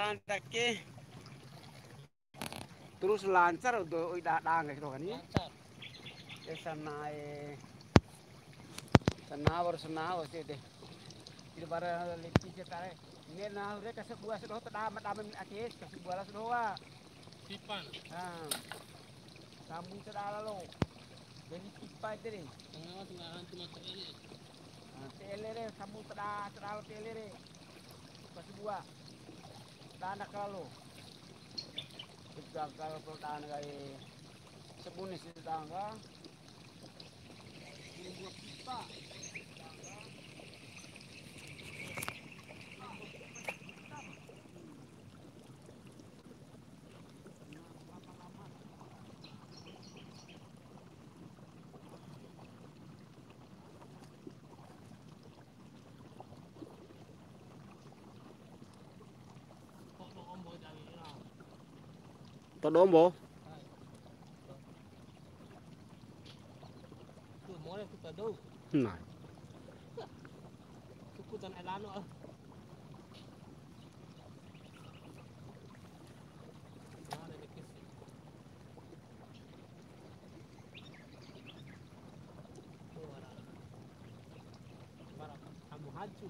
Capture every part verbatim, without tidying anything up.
Ndake. Terus lancar do oi da-, danga sia doho kan ni. Lancar. Ya, sanae. Sana baru sana wa'u si de. Tidak bara lepi sia tare. Ini na hure kasabua sia doho ta dama, dama ake kasabua la sia doho wa. Pipan. Ha. Sambung ta da lalo. Jadi pipa ede re. Tengah, tengah, tengah, tengah. Ha, tele re, sambung ta da, ta da lalo tele re. Kasabua. Dana kalo. Gagal pol dana kai. Sabune si tangga. Todo ombo. Nah. Tuku tan elano ah. Amu haju.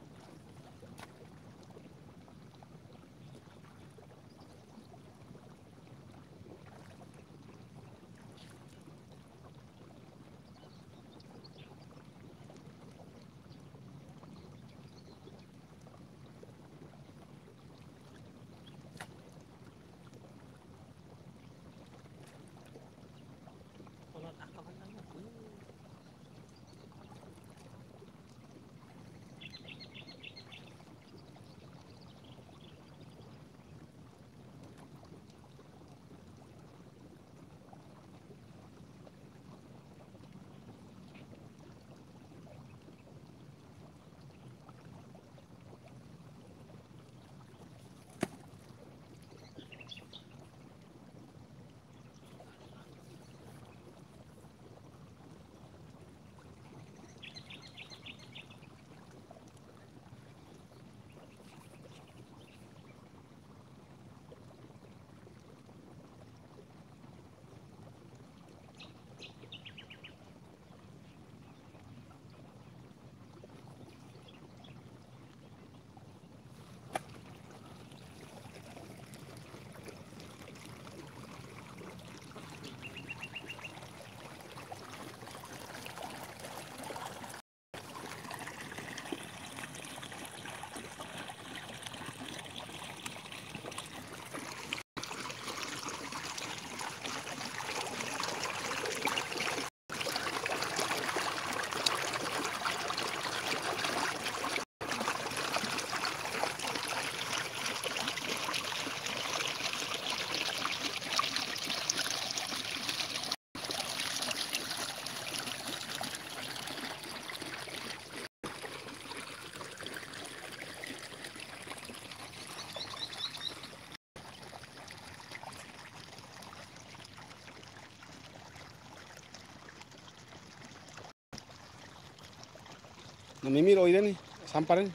Na mimi ro ire ni, sampa re ni.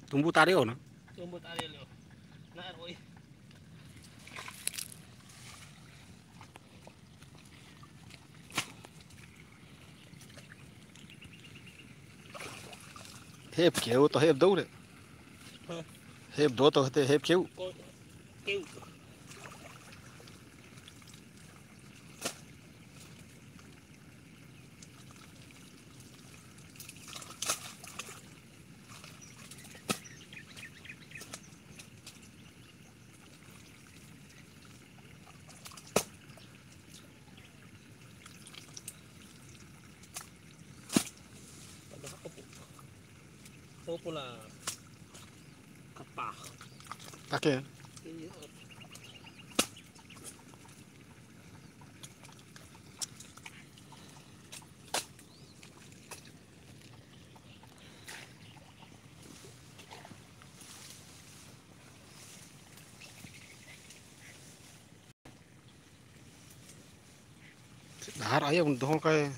Tumbu tare ona. Tumbu tare leo. Na roi. Hep keu to hep dou re. Hah? Hep dou to te hep keu. Ko-, keu. Padahal aku, aku pula kapah. Pakai? Iya. Dahar aja doho kae.